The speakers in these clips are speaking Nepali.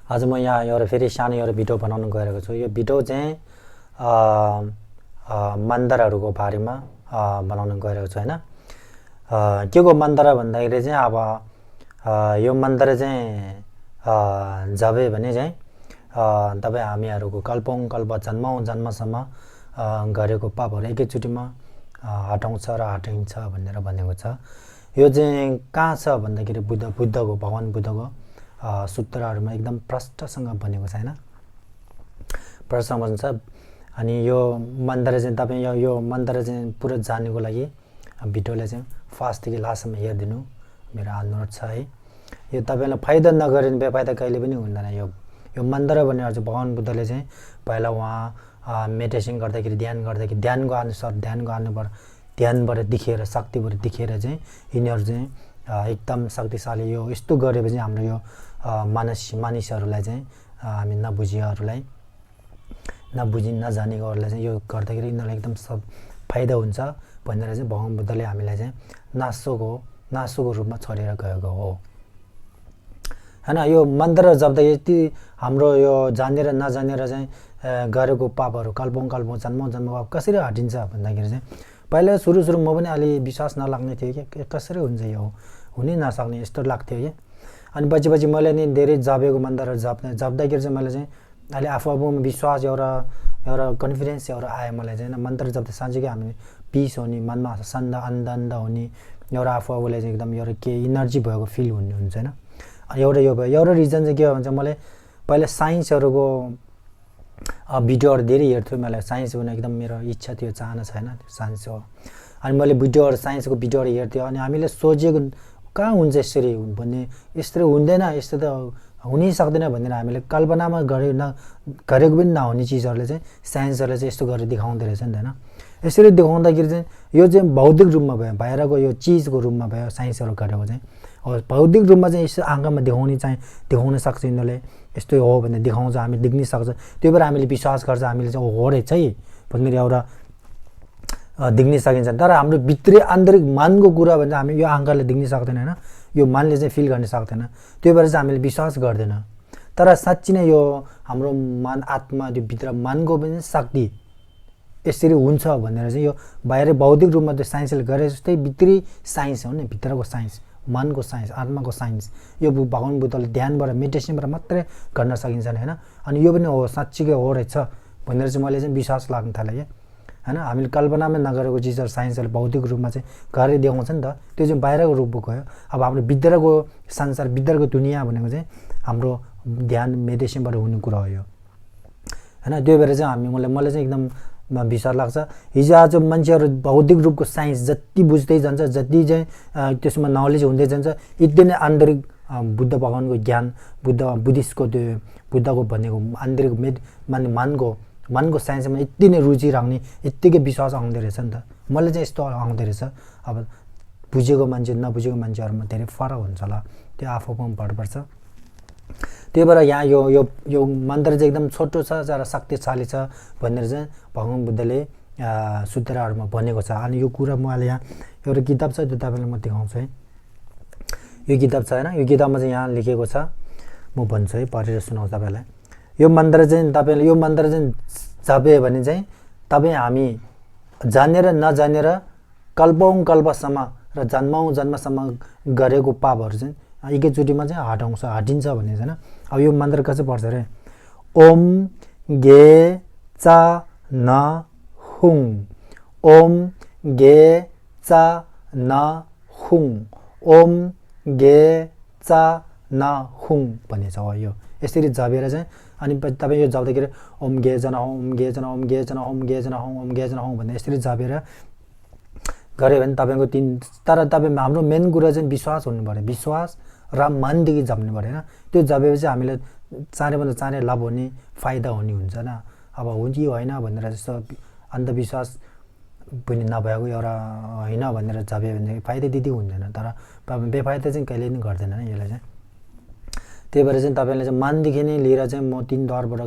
आज म यहाँ एउटा फेरि सानो एउटा भिडियो बनाउन गइरहेको छु। यो भिडियो चाहिँ मन्दरहरूको बारेमा बनाउन गइरहेको छु हैन। के को मन्दर भन्दाखेरि चाहिँ अब यो मन्दर चाहिँ जबे भने चाहिँ तपाईँ हामीहरूको कल्पौँ कल्प जन्मौँ जन्मसम्म गरेको पापहरू एकैचोटिमा हटाउँछ र हटाइन्छ भनेर भनेको छ। यो चाहिँ कहाँ छ भन्दाखेरि बुद्धको भगवान बुद्धको सूत्रहरूमा एकदम प्रष्टसँग बनेको छ हैन, प्रष्टसँग बन्छ। अनि यो मन्दर चाहिँ तपाईँ यो मन्दर चाहिँ पुरा जान्नुको लागि भिडियोलाई चाहिँ फास्टदेखि लास्टसम्म हेरिदिनु मेरो अनुरोध छ है। यो तपाईँलाई फाइदा नगरिने बेफाइदा कहिले पनि हुँदैन। यो मन्दर भनेर चाहिँ भगवान बुद्धले चाहिँ पहिला उहाँ मेडिटेसन गर्दाखेरि ध्यानको अनुसार ध्यानबाट दिखेर शक्तिबाट दिखेर चाहिँ यिनीहरू चाहिँ एकदम शक्तिशाली यो यस्तो गरेपछि हाम्रो यो मानिसहरूलाई चाहिँ हामी नबुझी नजानेकोहरूलाई चाहिँ यो गर्दाखेरि यिनीहरूलाई एकदम सब फाइदा हुन्छ भनेर चाहिँ भगवान बुद्धले हामीलाई चाहिँ नासोको रूपमा छोडेर गएको हो हैन। यो मन्त्र जप्दा यति हाम्रो यो जानेर नजानेर चाहिँ गरेको पापहरू कल्पौँ जन्मौँ पाप कसरी हटिन्छ भन्दाखेरि चाहिँ पहिला सुरुमा म पनि अलि विश्वास नलाग्ने थियो कि कसरी हुन्छ यो हुनै नसक्ने यस्तो लाग्थ्यो कि। अनि पछि मैले नि धेरै जपेको मन्त्रहरू जप्दाखेरि चाहिँ मैले चाहिँ अहिले आफूमा विश्वास एउटा कन्फिडेन्स एउटा आयो मलाई चाहिँ मन्त्र जप्दा साँच्चीकै हामी पिस हुने मनमा आनन्द हुने एउटा आफूले चाहिँ एकदम एउटा के इनर्जी भएको फिल हुन्छ हैन। अनि एउटा रिजन चाहिँ के हो भने मलाई पहिला साइन्सहरूको भिडियोहरू धेरै हेर्थ्यो। मलाई साइन्स भने एकदम मेरो इच्छा थियो, चाहना छैन साइन्स हो। अनि मैले साइन्सको भिडियोहरू हेर्थ्यो अनि हामीले सोचेको कहाँ हुन्छ यसरी भन्ने, यस्तो हुँदैन, यस्तो त हुनै सक्दैन भनेर हामीले कल्पनामा गरेको पनि नहुने चिजहरूले चाहिँ साइन्सहरूले चाहिँ यस्तो गरेर देखाउँदो रहेछ नि त हैन। यसरी देखाउँदाखेरि चाहिँ यो चाहिँ भौतिक रूपमा भयो, बाहिरको यो चिजको रूपमा भयो साइन्सहरू गरेको चाहिँ। भौतिक रूपमा चाहिँ यस्तो आँखामा देखाउन सक्छ यिनीहरूले, यस्तो हो भनेर देखाउँछ, हामी देख्न सक्छ। त्यो भएर हामीले विश्वास गर्छ, हामीले चाहिँ हो रहेछ है भनेर एउटा देख्न सकिन्छ। तर हाम्रो भित्री आन्तरिक मनको कुरा भने हामी यो आँखाले देख्न सक्दैन हैन, यो मनले चाहिँ फिल गर्न सक्दैन। त्यो भएर चाहिँ हामीले विश्वास गर्दैन। तर साँच्चै नै यो हाम्रो मन आत्मा त्यो भित्र मनको पनि शक्ति यसरी हुन्छ भनेर चाहिँ यो बाहिर भौतिक रूपमा त्यो साइन्सले गरे जस्तै भित्री साइन्स हो नि, भित्रको साइन्स, मनको साइन्स, आत्माको साइन्स यो भगवान बुद्धले ध्यानबाट मेडिटेसनबाट मात्रै गर्न सकिन्छ हैन। अनि यो पनि हो साँच्चीकै हो रहेछ भनेर चाहिँ मैले चाहिँ विश्वास लाग्न थालेँ के हैन। हामीले कल्पनामा नगरेको चिजहरू साइन्सले भौतिक रूपमा चाहिँ गरेर देखाउँछ नि त, त्यो चाहिँ बाहिरको रूपको गयो। अब हाम्रो भित्रको संसार भित्रको दुनियाँ भनेको चाहिँ हाम्रो ध्यान मेडिटेसनबाट हुने कुरा हो यो हैन। त्यो भएर चाहिँ मलाई चाहिँ एकदम विश्वास लाग्छ। हिजो आज मान्छेहरू भौतिक रूपको साइन्स जति बुझ्दै जान्छ, जति चाहिँ त्यसमा नलेज हुँदै जान्छ, यति नै आन्तरिक बुद्ध भगवानको ज्ञान, बुद्धिस्टको त्यो बुद्धको भनेको आन्तरिक मनको साइन्समा यति नै रुचि राख्ने, यत्तिकै विश्वास आउँदो रहेछ नि त। मलाई चाहिँ यस्तो आउँदो रहेछ। अब बुझेको मान्छे नबुझेको मान्छेहरूमा धेरै फरक हुन्छ होला, त्यो आफूमा भर पर्छ। त्यही भएर यहाँ यो मन्त्र चाहिँ एकदम छोटो छ तर शक्तिशाली छ भनेर चाहिँ भगवान बुद्धले सूत्रहरूमा भनेको छ। अनि यो कुरा म अहिले यहाँ एउटा किताब छ त्यो तपाईँलाई म देखाउँछु है। यो किताब छ हैन, यो किताबमा चाहिँ यहाँ लेखेको छ, म भन्छु है, पढेर सुनाउँछु तपाईँलाई। यो मन्त्र चाहिँ तपाईँले यो मन्त्र चाहिँ जपे भने चाहिँ तपाईँ हामी जानेर नजानेर कल्पौँ कल्पसम्म र जन्मौँ जन्मसम्म गरेको पापहरू चाहिँ एकैचोटिमा चाहिँ हटिन्छ भन्ने छैन। अब यो मन्त्र कसरी पढ्छ अरे, ओम गे चा न हुङ, ओम गे चा न हुङ, ओम गे चा न हुङ भन्ने छ यो। यसरी जपेर चाहिँ अनि तपाईँ यो जप्दाखेरि ओम गे जना हौँ, ओम गे जना, ओम गे जना, ओम गे जना हौँ, ओम गे जना हौँ भन्ने यसरी जपेर गऱ्यो भने तपाईँको तर तपाईँ हाम्रो मेन कुरा चाहिँ विश्वास हुनु पऱ्यो। विश्वास र मनदेखि जप्नु पऱ्यो होइन। त्यो जपेपछि हामीलाई चाँडैभन्दा चाँडै लाभ हुने, फाइदा हुने हुन्छ होइन। अब हुन्छ कि होइन भनेर जस्तो अन्धविश्वास पनि नभएको एउटा होइन भनेर जप्यो भने फाइदा त्यति हुँदैन, तर बेफाइदा चाहिँ कहिले पनि गर्दैन यसलाई चाहिँ। त्यही भएर चाहिँ तपाईँले चाहिँ मनदेखि नै लिएर चाहिँ म 3 द्वारबाट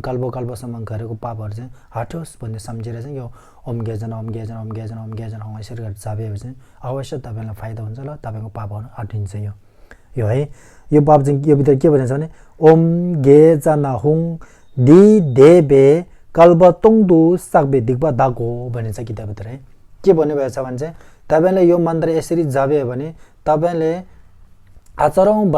कल्पसम्म गरेको पापहरू चाहिँ हटोस् भन्ने सम्झेर चाहिँ यो ओम गे जना, ओम गे जना, ओम गे जना, ओम गे जना यसरी गरेर जपेपछि चाहिँ अवश्य तपाईँलाई फाइदा हुन्छ ल, तपाईँको पापहरू हटिन्छ। यो है यो पाप चाहिँ यो भित्र के भनेछ भने ओम गे जना हुङ दि देबे कल्ब तोङदु साक्बे दिक्बा दागो भनेछ किताबभित्र है के भन्नुभएको छ भने चाहिँ तपाईले यो मन्त्र यसरी जाबे भने तपाईले हजारौं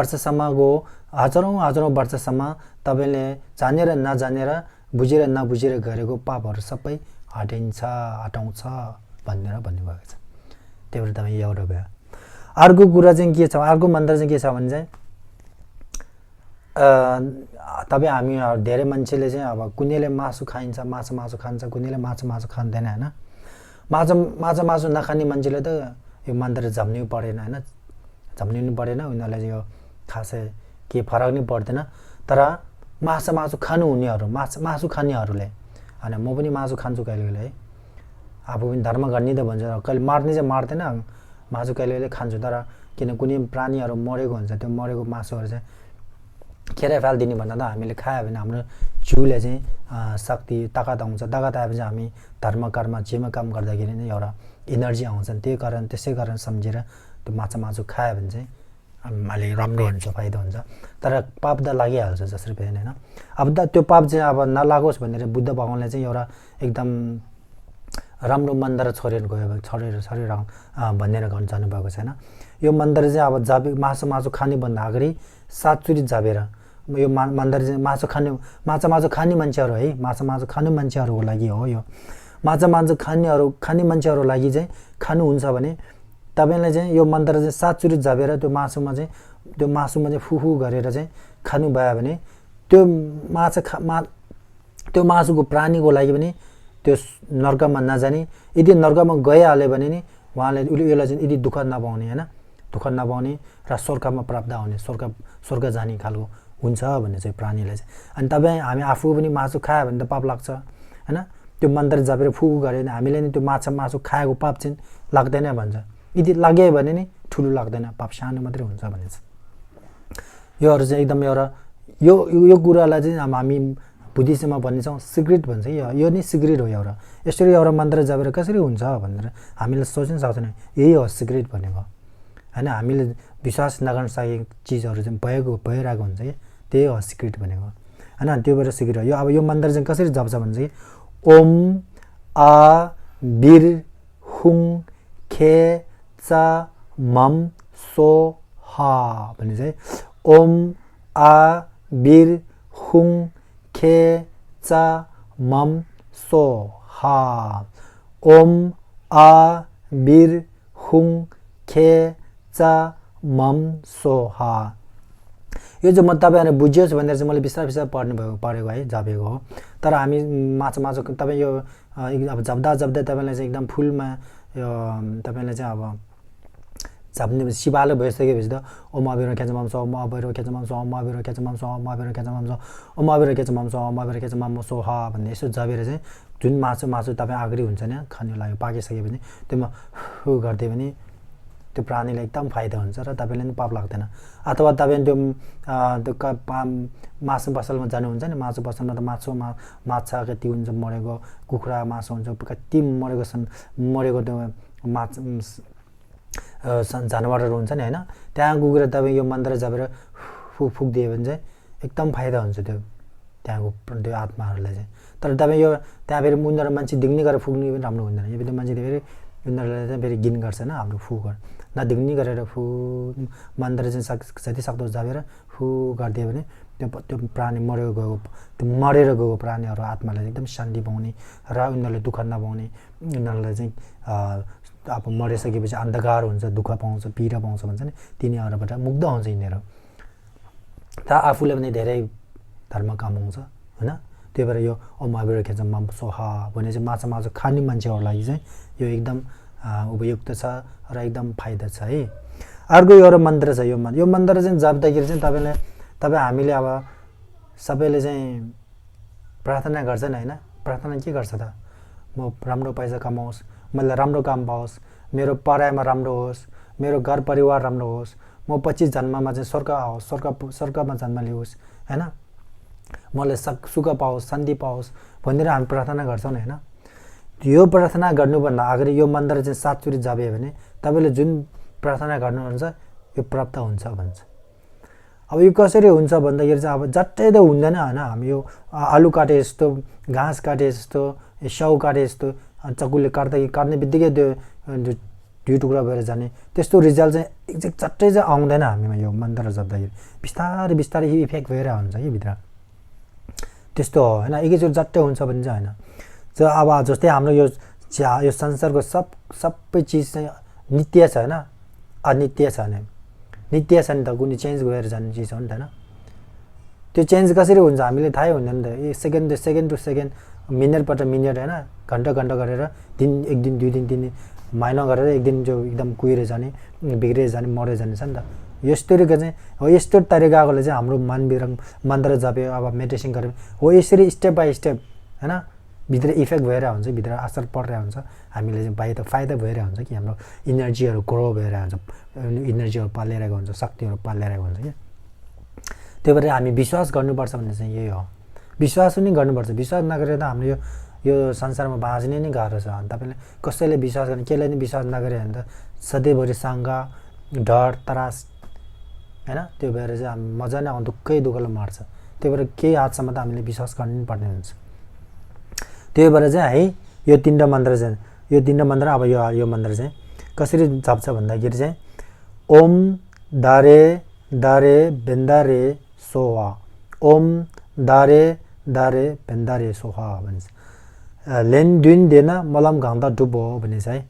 वर्षसम्म तपाईले जानेर नजानेर बुझेर नबुझेर गरेको पापहरू सबै हटाउँछ भनेर भन्नुभएको छ त्यही भएर तपाईँ एउटा भयो अर्को कुरा चाहिँ के छ अर्को मन्त्र चाहिँ के छ भने चाहिँ तपाईँ हामी धेरै मान्छेले चाहिँ अब कुनैले मासु खाइन्छ मासु खान्छ कुनैले मासु खाँदैन हैन मासु नखाने मान्छेले त यो मन्त्र जप्नु परेन हैन जप्नु परेन उनीहरुलाई यो खासै के फरक नै पर्दैन तर मासु खानु हुनेहरु मासु खानेहरुले हैन म पनि मासु खान्छु कहिलेकहिले है आफू पनि धर्म गर्ने त भन्छ कहिले मार्ने चाहिँ मार्दैन मासु कहिलेकहिले खान्छु तर किन कुनै प्राणीहरु मरेको हुन्छ त्यो मरेको मासुहरु चाहिँ खेर फाल्दिने भन्दा त हामीले खायो भने हाम्रो जिउले चाहिँ शक्ति ताकत आउँछ ताकत आएपछि हामी धर्म कर्म जेमा काम गर्दाखेरि नै एउटा एनर्जी आउँछ त्यसै कारण सम्झेर त्यो मासु खायो भने चाहिँ हामीले राम्रो हुन्छ फाइदा हुन्छ तर पाप त लागिहाल्छ जसरी पनि हैन अब त त्यो पाप चाहिँ अब नलागोस् भनेर बुद्ध भगवानले चाहिँ एउटा एकदम राम्रो मन्त्र छोडेर भनेर गर्न जानु भएको छैन यो मन्त्र चाहिँ अब जाबे मासु खाने भन्दा अगाडि 7 चोटी जाबेर यो मन्त्र चाहिँ मासु खाने मान्छेहरु है मासु खाने मान्छेहरुको लागि हो यो मासु खाने मान्छेहरुको लागि चाहिँ खानु हुन्छ भने तपाईले चाहिँ यो मन्त्र चाहिँ 7 चोटी जाबेर त्यो मासुमा चाहिँ फुफु गरेर चाहिँ खानु भयो भने त्यो मासुको प्राणीको लागि पनि त्यो नर्कमा नजाने यदि नर्कमा गइहाल्यो भने नि उहाँले यसलाई चाहिँ यदि दुःख नपाउने हैन दुःख नपाउने र स्वर्गमा प्राप्त हुने स्वर्ग जाने खालको हुन्छ भन्ने चाहिँ प्राणीलाई चाहिँ अनि तपाई हामी आफू पनि मासु खायो भने त पाप लाग्छ हैन त्यो मन्त्र जपेर फुफु गरे भने हामीले नि त्यो मासु खाएको पाप चाहिँ लाग्दैन भन्छ यदि लाग्यो भने नि ठुलो लाग्दैन पाप सानो मात्रै हुन्छ भन्छ योहरु चाहिँ एकदम एउटा यो कुरालाई चाहिँ हामी बुद्धिज्ममा भन्छौं सिक्रेट भन्छ यो नि सिक्रेट हो एउटा यसरी एउटा मन्त्र जपेर कसरी हुन्छ भनेर हामीले सोच्न सक्दैन यही हो सिक्रेट भनेको हैन हामीले विश्वास नगर्न सकेको चीजहरु चाहिँ भइरहेको हुन्छ के त्यही हो सिक्रेट भनेको हैन त्यो भएर सिक्रेट हो यो अब यो मन्त्र चाहिँ कसरी जप्छ भन्छ कि ओम आ बिर हुङ खे चा मम सो हा भन्ने चाहिँ ओम आ बिर हुङ खे चा मम सो हा ओम आ बिर हुङ खे चा मम सो हा यो चाहिँ म तपाईहरुले बुझ्योस् भनेर चाहिँ मैले बिस्तारै पढेको है जापेको हो तर हामी मासु तपाई यो अब जप्दा तपाईलाई चाहिँ एकदम फुलमा यो तपाईले चाहिँ अब जाप्ने शिवाले भइसकेपछि त ओम अबिर खेच मम सो ओम अबिर खेच मम सो ओम अबिर खेच मम सो ओम अबिर खेच मम सो ओम अबिर खेच मम सो ओम अबिर खेच मम सो हा भन्ने यसो जाबेर चाहिँ जुन मासु तपाई अगाडि हुन्छ नि खानु लागि पाकिसकेपछि त्यसमा हु गर्दै पनि त्यो प्राणीलाई एकदम फाइदा हुन्छ र तपाईले पनि पाप लाग्दैन अथवा तपाईले त्यो मासु पसलमा जानुहुन्छ नि मासु पसलमा त माछा कति हुन्छ मरेको कुखुरा मासु हुन्छ कति मरेको त्यो जानवरहरु हुन्छ नि हैन त्यहाँ गएर तपाई यो मन्त्र जपेर फुक दिए भने चाहिँ एकदम फाइदा हुन्छ त्यो त्यहाँको त्यो आत्माहरुलाई चाहिँ तर तपाई यो त्यहाँ फेरि उनीहरु मान्छे दिग्ने गरेर फुक्ने पनि राम्रो हुँदैन यो पनि मान्छेले फेरि उनीहरुलाई चाहिँ फेरि गिन गर्छ हैन हाम्रो फुक नदिग्ने गरेर मन्त्र चाहिँ जति सक्दो जपेर फु गर्दियो भने त्यो प्राणी मरेर गएको प्राणीहरु आत्मालाई एकदम शान्ति पाउने र उनीहरुले दुःख नपाउने उनीहरुलाई चाहिँ अब मरिसकेपछि अन्धकार हुन्छ दुःख पाउँछ पीडा पाउँछ भन्छ नि तिनीहरुबाट मुक्त हुन्छ यिनीहरु त आफूले पनि धेरै धर्म कमाउँछ हैन त्यही भएर यो ओम अबिर खेच मम सोहा भन्ने चाहिँ मासु खाने मान्छेहरुलाई चाहिँ यो एकदम उपयुक्त छ र एकदम फाइदा छ है अर्को एउटा मन्त्र छ यो मन्त्र चाहिँ जप्दाखेरि चाहिँ तपाई हामीले अब सबैले चाहिँ प्रार्थना गर्छन् हैन प्रार्थना के गर्छ त म राम्रो पैसा कमाओस् मलाई राम्रो काम पाओस् मेरो पढाइमा राम्रो होस् मेरो घर परिवार राम्रो होस् म 25 जन्ममा चाहिँ स्वर्गमा जन्म लियोस् हैन मलाई सुख पाओस् शान्ति पाओस् भनेर हामी प्रार्थना गर्छौं हैन यो प्रार्थना गर्नुभन्दा अगाडि यो मन्त्र चाहिँ 7 चोटी जाबे भने तपाईले जुन प्रार्थना गर्नुहुन्छ यो प्राप्त हुन्छ भन्छ अब यो कसरी हुन्छ भन्दाखेरि चाहिँ अब झट्टै त हुँदैन होइन। हामी यो आलु काटे जस्तो, घाँस काटे जस्तो, स्याउ काटे जस्तो चक्कुले काट्ने बित्तिकै त्यो दुई टुक्रा भएर जाने त्यस्तो रिजल्ट चाहिँ एक्ज्याक्ट झट्टै चाहिँ आउँदैन हामीमा। यो मन्त्र जप्दाखेरि बिस्तारै बिस्तारै इफेक्ट भएर हुन्छ कि भित्र, त्यस्तो हो होइन। एकैचोटि झट्टै हुन्छ भने चाहिँ होइन। अब जस्तै हाम्रो यो संसारको सबै चिज चाहिँ नित्य छ होइन, अनित्य छ भने नित्य छ नि त, कुनै चेन्ज भएर जाने चिज हो नि त होइन। त्यो चेन्ज कसरी हुन्छ हामीले थाहै हुँदैन नि त। सेकेन्ड टु सेकेन्ड, मिनटबाट मिनट होइन, घन्टा गरेर एक दिन 2 दिन 3 दिन महिना गरेर एक दिन जो एकदम कुहिएर जाने, बिग्रेर जाने, मरेर जाने छ नि त। यस्तोको चाहिँ हो, यस्तो तरिकाले चाहिँ हाम्रो मनभित्र मन्त्र जप्यो, अब मेडिटेसन गऱ्यो हो, यसरी स्टेप बाई स्टेप होइन भित्र इफेक्ट भएर हुन्छ, भित्र असर परिरहेको हुन्छ। हामीले चाहिँ फाइदा भइरहेको हुन्छ कि हाम्रो इनर्जीहरू ग्रो भइरहेको हुन्छ, इनर्जीहरू पालिरहेको हुन्छ, शक्तिहरू पालिरहेको हुन्छ कि। त्यही भएर हामी विश्वास गर्नुपर्छ भन्ने चाहिँ यही हो। विश्वास पनि गर्नुपर्छ। विश्वास नगरेर त हाम्रो यो संसारमा बाँच्ने नै गाह्रो छ। अनि तपाईँले कसैले विश्वास गर्ने, केलाई नै विश्वास नगरे भने त सधैँभरि शङ्का, डर, त्रास होइन, त्यो भएर चाहिँ हामी मजा नै दुःखले मार्छ। त्यही भएर केही हदसम्म त हामीले विश्वास गर्नु पनि पर्ने हुन्छ। त्यही भएर चाहिँ है यो 3वटा मन्त्र चाहिँ, यो 3वटा मन्त्र अब यो मन्त्र चाहिँ कसरी जप्छ भन्दाखेरि चाहिँ ओम दारे दारे बेन्दारे सोहा, ओम दारे दारे बेन्दारे सोहा भन्छ। लेन दुन देन मलम घाउँदा डुबो भने चाहिँ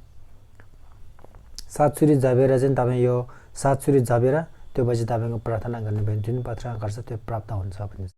7 चुरी जपेर चाहिँ तपाईँ यो 7 चुरी जपेर त्यो पछि तपाईँको प्रार्थना गर्नुभयो भने जुन प्रार्थना गर्छ त्यो प्राप्त हुन्छ भन्छ।